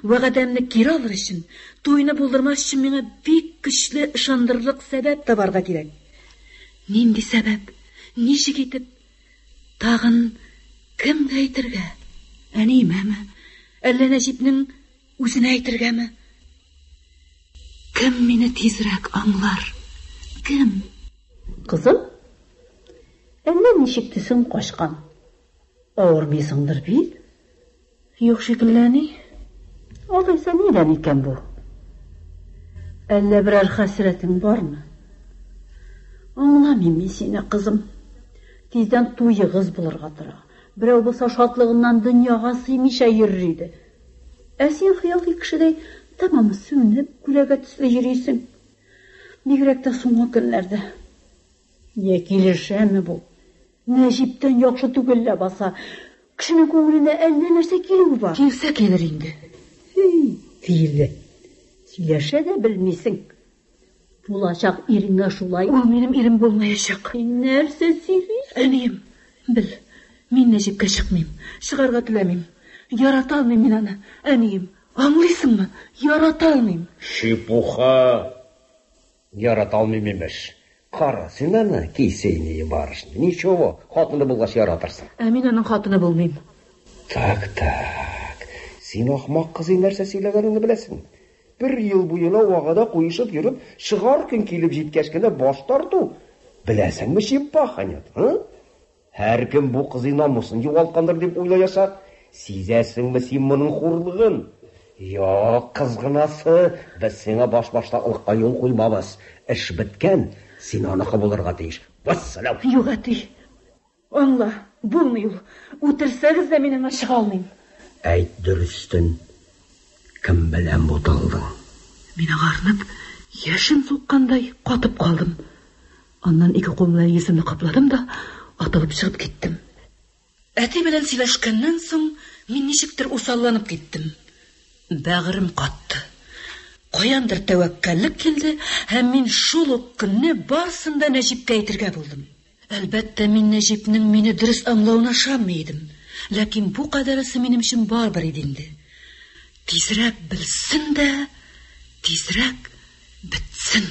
Вәгъдәмне кире алыр өчен, туйны булдырмас өчен миңа бик көчле ышандырырлык сәбәп табарга кирәк. Нинди сәбәп? Ничек итеп? Тагын кемгә әйтергә? Әниемәме? Әллә Нәҗипнең үзенә әйтергәме? Кем мине тизрәк аңлар? Кем? Кызым, әллә ничек төсең качкан. Авырмыйсыңдыр бит? Юк шикелле, әни. Алайса нидән икән бу? Әллә берәр хәсрәтең бармы? Аңламыйм мин сине, кызым. Тиздән туегыз булырга тора. Берәү булса шатлыгыннан дөньяга сыймыйча йөрер иде. Ә син хыялый кешедәй тәмам сүнеп, күләгә төсле йөрисең. Бигрәк тә соңгы көннәрдә. Йә килешәме бу? Нәҗиптән яхшы түгел ләбаса. Кешенең күңеленә әллә нәрсә килүе бар. Килсә килер инде. Һи, тиле. Сөйләшә дә белмисең. Булачак иреңә шулай. Ул минем ирем булмаячак. Син нәрсә сөйлисең? Әнием, бел, мин Нәҗипкә чыкмыйм. Чыгарга теләмим. Ярата алмыйм мин аны, әнием. Аңлыйсыңмы? Ярата алмыйм. Чепуха! Ярата алмыйм, имеш. Кара син аны, кисейные барышня. Ничего, хатыны булгач яратырсың. Ә мин аның хатыны булмыйм. Так, так. Син ахмак кызый нәрсә сөйләгәнеңне беләсең. Бер ел буена вәгъдә куешып йөреп, чыгар көн килеп җиткәч кенә баш тарту. Беләсеңме, чем пахнет, а? Һәркем бу кызый намусын югалткандыр дип уйлаячак. Сизәсеңме син моның хурлыгын? Юк, кызгынасы, без сиңа башбаштаклыкка юл куймабыз. Эш беткән, син аныкы булырга тиеш. Вәссәлам! Юк, әти. Аңла, булмый ул. Үтерсәгез дә мин аңа чыга алмыйм. Әйт дөрестен, кем белән буталдың? Мин агарынып, яшен суккандай катып калдым. Аннан ике кулым белән йөземне капладым да, атылып чыгып киттем. Әти белән сөйләшкәннән соң, мин ничектер усалланып киттем. Бәгырем катты. Каяндыр тәвәккәллек килде, һәм мин шул ук көнне барысын да Нәҗипкә әйтергә булдым. Әлбәттә, мин Нәҗипнең мине дөрес аңлавына ышанмый идем. Ләкин бу кадәресе минем өчен барыбер иде инде. Тизрәк белсен дә, тизрәк бетсен.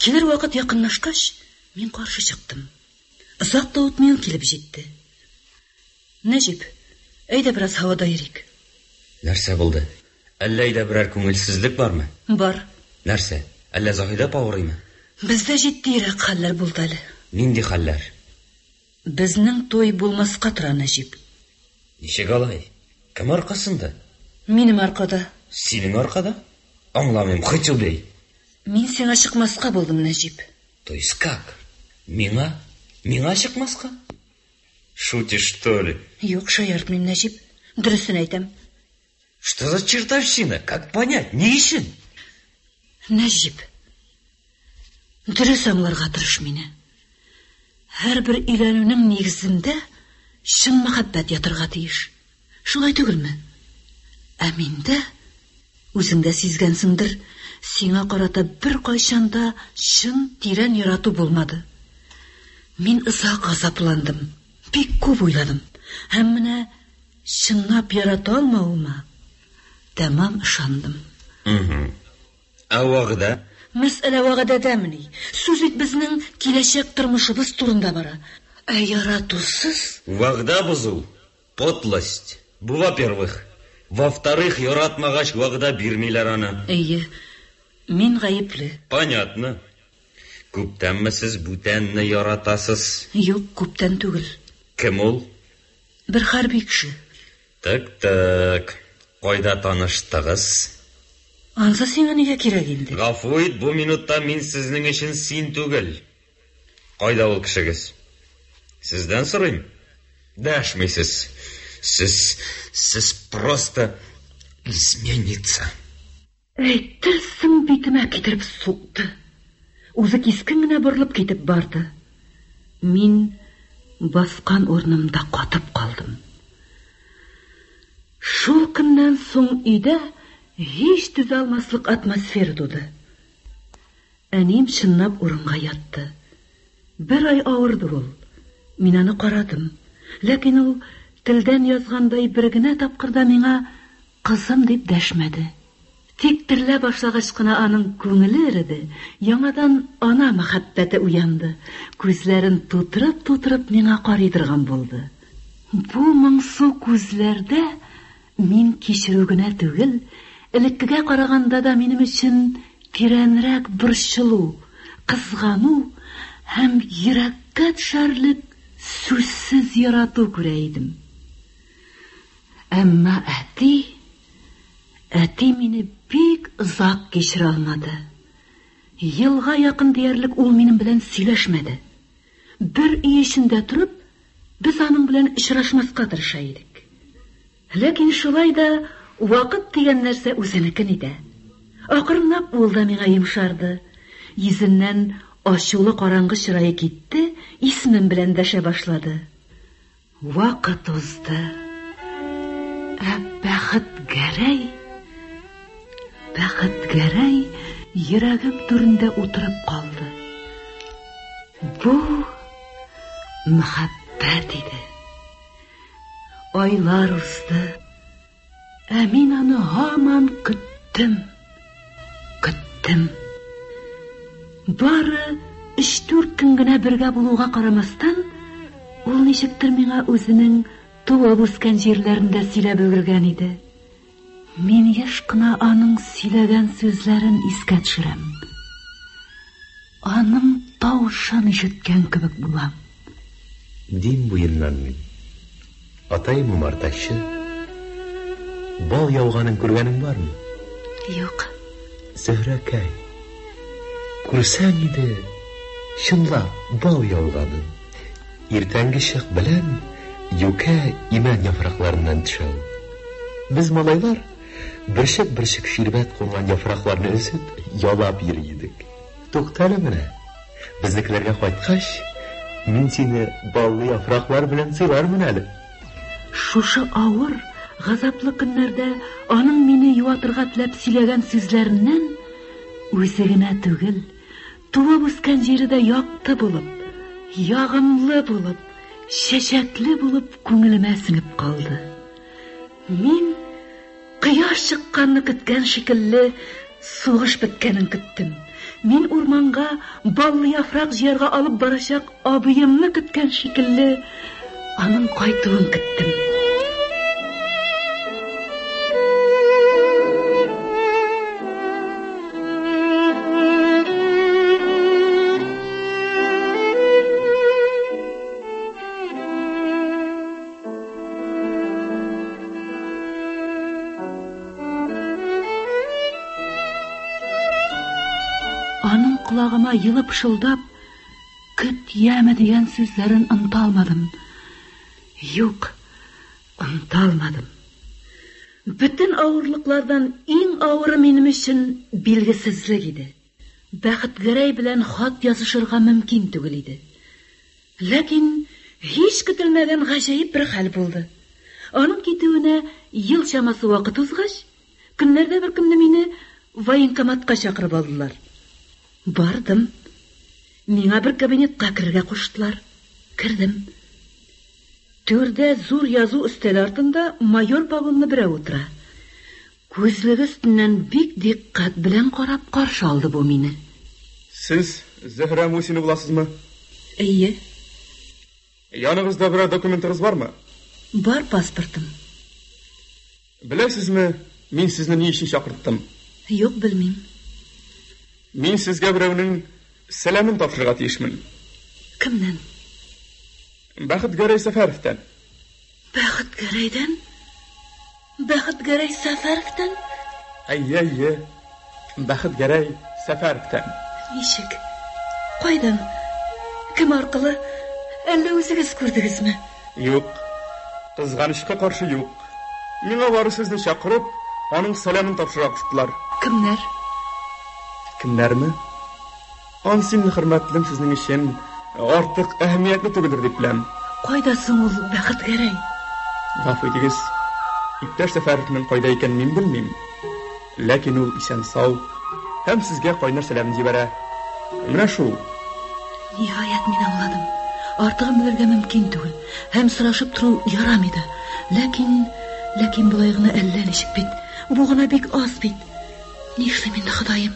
Килер вакыт якынлашкач, мин каршы чыктым. Озак та үтми ул килеп җитте. Нәҗип, әйдә бераз һавада йөрик. Нәрсә булды? Әллә өйдә берәр күңелсезлек бармы? Бар. Нәрсә? Әллә Заһидә апа авырыймы? Бездә җитдиерәк хәлләр булды әле. Нинди хәлләр? Безнең туй булмаска тора, Нәҗип. Ничек алай? Кем аркасында? Минем аркада. Синең аркада? Аңламыйм, хоть убей. Мин сиңа чыкмаска булдым, Нәҗип. То есть как? Миңа? Миңа чыкмаска? Шутишь, что ли? Юк, шаяртмыйм, Нәҗип. Дөресен әйтәм. Что за чертовщина? Как понять? Ни өчен? Нәҗип. Дөрес аңларга тырыш мине. Һәрбер өйләнүнең нигезендә чын мәхәббәт ятырга тиеш. Шулай түгелме? Ә миндә, үзең дә сизгәнсеңдер, сиңа карата беркайчан да чын тирән ярату булмады. Мин озак газапландым, бик күп уйладым. Һәм менә чынлап ярата алмавыма тәмам ышандым. Ә вәгъдә? Мәсьәлә вәгъдәдәмени? Сүз бит безнең киләчәк тормышыбыз турында бара. Ә яратусыз? Вәгъдә бозу, подлость. Бу, во-первых. Во-вторых, яратмагач, вәгъдә бирмиләр аны. Әйе, мин гаепле. Понятно. Күптәнме сез бүтәнне яратасыз? Юк, күптән түгел. Кем ул? Бер хәрби кеше. Так, так. Кайда таныштыгыз? Ансы сиңа нигә кирәк инде? Гафу ит, бу минутта мин сезнең өчен син түгел. Кайда ул кешегез? Сездән сорыйм. Дәшмисез. Сез, сез просто изменница. Әйтерсең битемә китереп сукты. Үзе кискен генә борылып китеп барды. Мин баскан урынымда катып калдым. Шул көннән соң өйдә һич түзә алмаслык атмосфера туды. Әнием чынлап урынга ятты. Бер ай авырды ул. Мин аны карадым. Ләкин ул телдән язгандай бер генә тапкыр да миңа кызым дип дәшмәде. Тик терелә башлагач кына аның күңеле эреде, яңадан ана мәхәббәте уянды, күзләрен тутырып-тутырып миңа карый торган булды. Бу моңсу күзләрдә мин кичерү генә түгел, элеккегә караганда да минем өчен тирәнрәк борчылу, кызгану һәм йөрәккә төшәрлек сүзсез ярату күрә идем. Әмма әти, әти мине бик озак кичерә алмады. Елга якын диярлек ул минем белән сөйләшмәде. Бер өй эчендә торып, без аның белән очрашмаска тырыша идек. Ләкин шулай да вакыт дигән нәрсә үзенекен итә. Акрынлап ул да миңа йомшарды. Йөзеннән ачулы караңгы чырае китте, исемем белән дәшә башлады. Вакыт узды. Ә Бәхетгәрәй, Бәхетгәрәй йөрәгем түрендә утырып калды. Бу мәхәббәт иде. Айлар узды. Ә мин аны һаман көттем. Көттем. Бары өч-дүрт көн генә бергә булуга карамастан, ул ничектер миңа үзенең туып үскән җирләрендә сөйләп өлгергән иде. Мин еш кына аның сөйләгән сүзләрен искә төшерәм. Аның тавышын ишеткән кебек булам. Дим буеннан мин. Атаем умартачы. Бал яуганын күргәнең бармы? Юк. Зөһрәкәй, күрсәң иде, чынлап бал яуганын. Иртәнге чык белән юкә имән яфракларыннан төшә ул. Без малайлар бөрчек-бөрчек ширбәт кунган яфракларны өзеп, ялап йөри идек. Туктале менә, безнекеләргә кайткач, мин сине баллы яфраклар белән сыйлармын әле. Шушы авыр, газаплы көннәрдә аның мине юатырга теләп сөйләгән сүзләреннән үзе генә түгел, туып үскән җире дә якты булып, ягымлы булып, чәчәкле булып күңелемә сеңеп калды. Мин кояш чыкканны көткән шикелле сугыш беткәнен көттем. Мин урманга баллы яфрак җыярга алып барачак абыемны көткән шикелле аның кайтуын көттем. Аның колагыма елы пышылдап, көт яме дигән сүзләрен оныта алмадым. Юк, оныта алмадым. Бөтен авырлыклардан иң авыры минем өчен билгесезлек иде. Бәхетгәрәй белән хат язышырга мөмкин түгел иде. Ләкин һич көтелмәгән гаҗәеп бер хәл булды. Аның китүенә ел чамасы вакыт узгач, көннәрдә бер көнне мине военкоматка чакырып алдылар. Бардым. Миңа бер кабинетка керергә куштылар. Кердем. Түрдә зур язу өстәле артында майор погонлы берәү утыра. Күзлеге өстеннән бик дикъкать белән карап каршы алды бу мине. Сез Зөһрә Мусина буласызмы? Әйе. Яныгызда берәр документыгыз бармы? Бар паспортым. Беләсезме, мин сезне ни өчен чакырттым? Юк, белмим. Мин сезгә берәүнең сәламен тапшырырга тиешмен. Кемнән? Бәхетгәрәй Сәфәровтан. Бәхетгәрәйдән? Бәхетгәрәй Сәфәровтан? Әйе, әйе. Бәхетгәрәй Сәфәровтан. Ничек? Кайдан? Кем аркылы? Әллә үзегез күрдегезме? Юк. Кызганычка каршы юк. Миңа бары сезне чакырып, аның сәламен тапшырырга куштылар. Кемнәр? Кемнәрме? Ансы инде, хөрмәтлем, сезнең өчен артык әһәмиятле түгелдер дип беләм. Кайда соң ул Бәхетгәрәй? Гафу итегез, иптәш Сәфәровның кайда икәнен мин белмим. Ләкин ул исән-сау һәм сезгә кайнар сәламен җибәрә. Менә шул. Ниһаять, мин аңладым. Артыгын белергә мөмкин түгел һәм сорашып тору ярамый да. Ләкин, ләкин болай гына әллә ничек бит. Бу гына бик аз бит. Нишлим инде, Ходаем?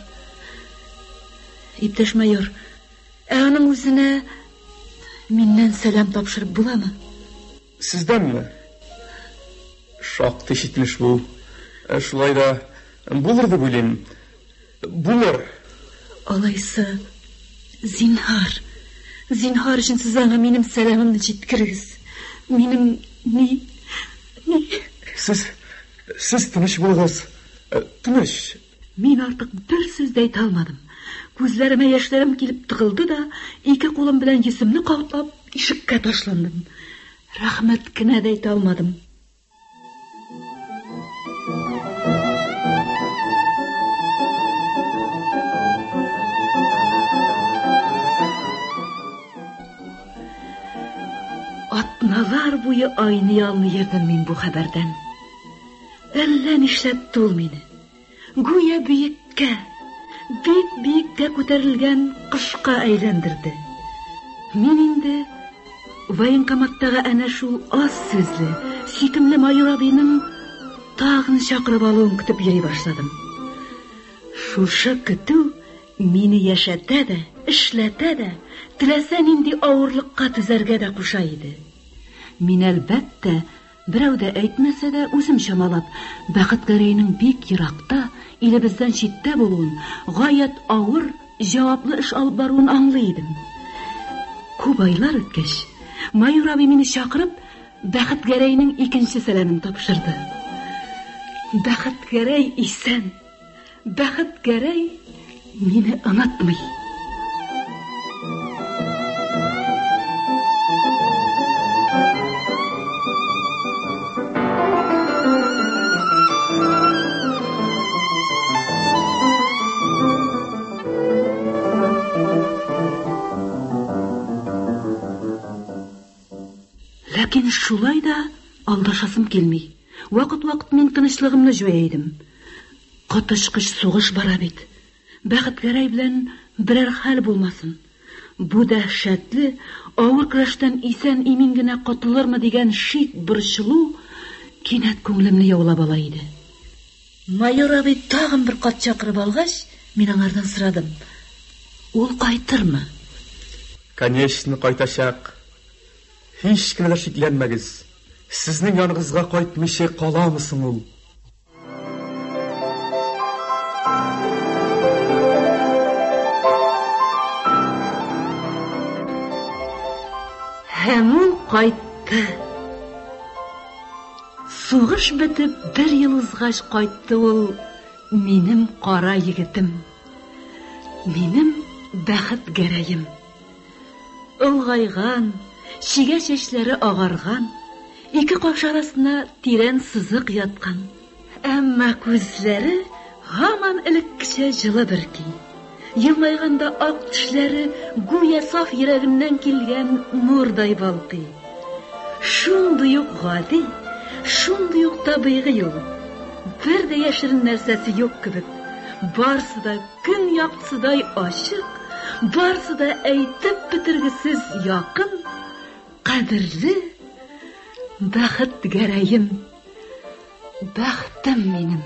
Иптәш майор, ә аның үзенә миннән сәлам тапшырып буламы? Сездәнме? Шактый читен эш бу. Ә шулай да булыр дип уйлыйм. Булыр. Алайса, зинһар, зинһар өчен сез аңа минем сәламемне җиткерегез. Минем ни, ни? Сез, сез тыныч булыгыз. Тыныч. Мин артык бер сүз дә әйтә алмадым. Күзләремә яшьләрем килеп тыгылды да, ике кулым белән йөземне каплап, ишеккә ташландым. Рәхмәт кенә дә әйтә алмадым. Атналар буе айный алмый йөрдем мин бу хәбәрдән. Әллә нишләтте ул мине. Гүя биеккә, бик биеккә күтәрелгән кошка әйләндерде. Мин инде военкоматтагы әнә шул аз сүзле, сөйкемле майор абыйның тагын чакырып алуын көтеп йөри башладым. Шушы көтү мине яшәтә дә, эшләтә дә, теләсә нинди авырлыкка түзәргә дә куша иде. Мин, әлбәттә, Берәү дә әйтмәсә дә, үзем чамалап, Бәхетгәрәйнең бик еракта, илебездән читтә булуын, гаять авыр, җаваплы эш алып баруын аңлый идем. Күп айлар үткәч, майор абый мине чакырып, Бәхетгәрәйнең икенче сәламен тапшырды. Бәхетгәрәй исән! Бәхетгәрәй мине онытмый. Ләкин шулай да алдашасым килми. Вакыт-вакыт мин тынычлыгымны җуя идем. Коточкыч сугыш бара бит. Бәхетгәрәй белән берәр хәл булмасын. Бу дәһшәтле, авыр көрәштән исән-имин генә котылырмы дигән шик, борчылу кинәт күңелемне яулап ала иде. Майор абый тагын бер кат чакырып алгач, мин аңардан сорадым. Ул кайтырмы? Конечно, кайтачак. Һич кенә дә шикләнмәгез. Сезнең яныгызга кайтмыйча каламы соң ул? Һәм ул кайтты. Сугыш бетеп бер ел узгач кайтты ул минем кара егетем. Минем бәхет гәрәем. Олгайган, чигә чәчләре агарган, ике каш арасына тирән сызык яткан. Әмма күзләре һаман элеккечә җылы бөрки. Елмайганда ак тешләре гүя саф йөрәгеннән килгән нурдай балкый. Шундый ук гади, шундый ук табигый ул. Бер дә яшерен нәрсәсе юк кебек. Барсы да көн яктысыдай ачык, барсы да әйтеп бетергесез якын, кадерле Бәхетгәрәем, бәхтем минем.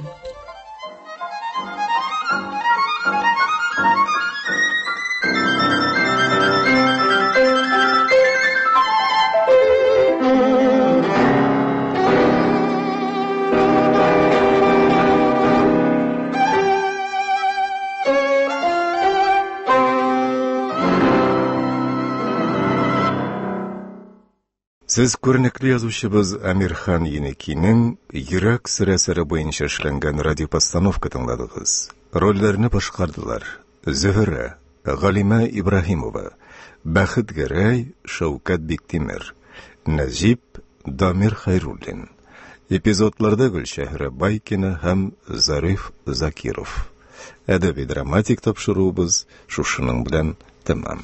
Сез күренекле язучыбыз Әмирхан Еникинең Йөрәк сере әсәре буенча эшләнгән радиопостановка тыңладыгыз. Рольләрне башкардылар: Зөһрә, Галимә Ибраһимова, Бәхет Гәрәй, Шәүкәт Биктимер, Нәҗип, Дамир Хәйруллин. Эпизодларда Гөлчәһрә Байкина һәм Зариф Закиров. Әдәби-драматик тапшыруыбыз шушының белән тәмам.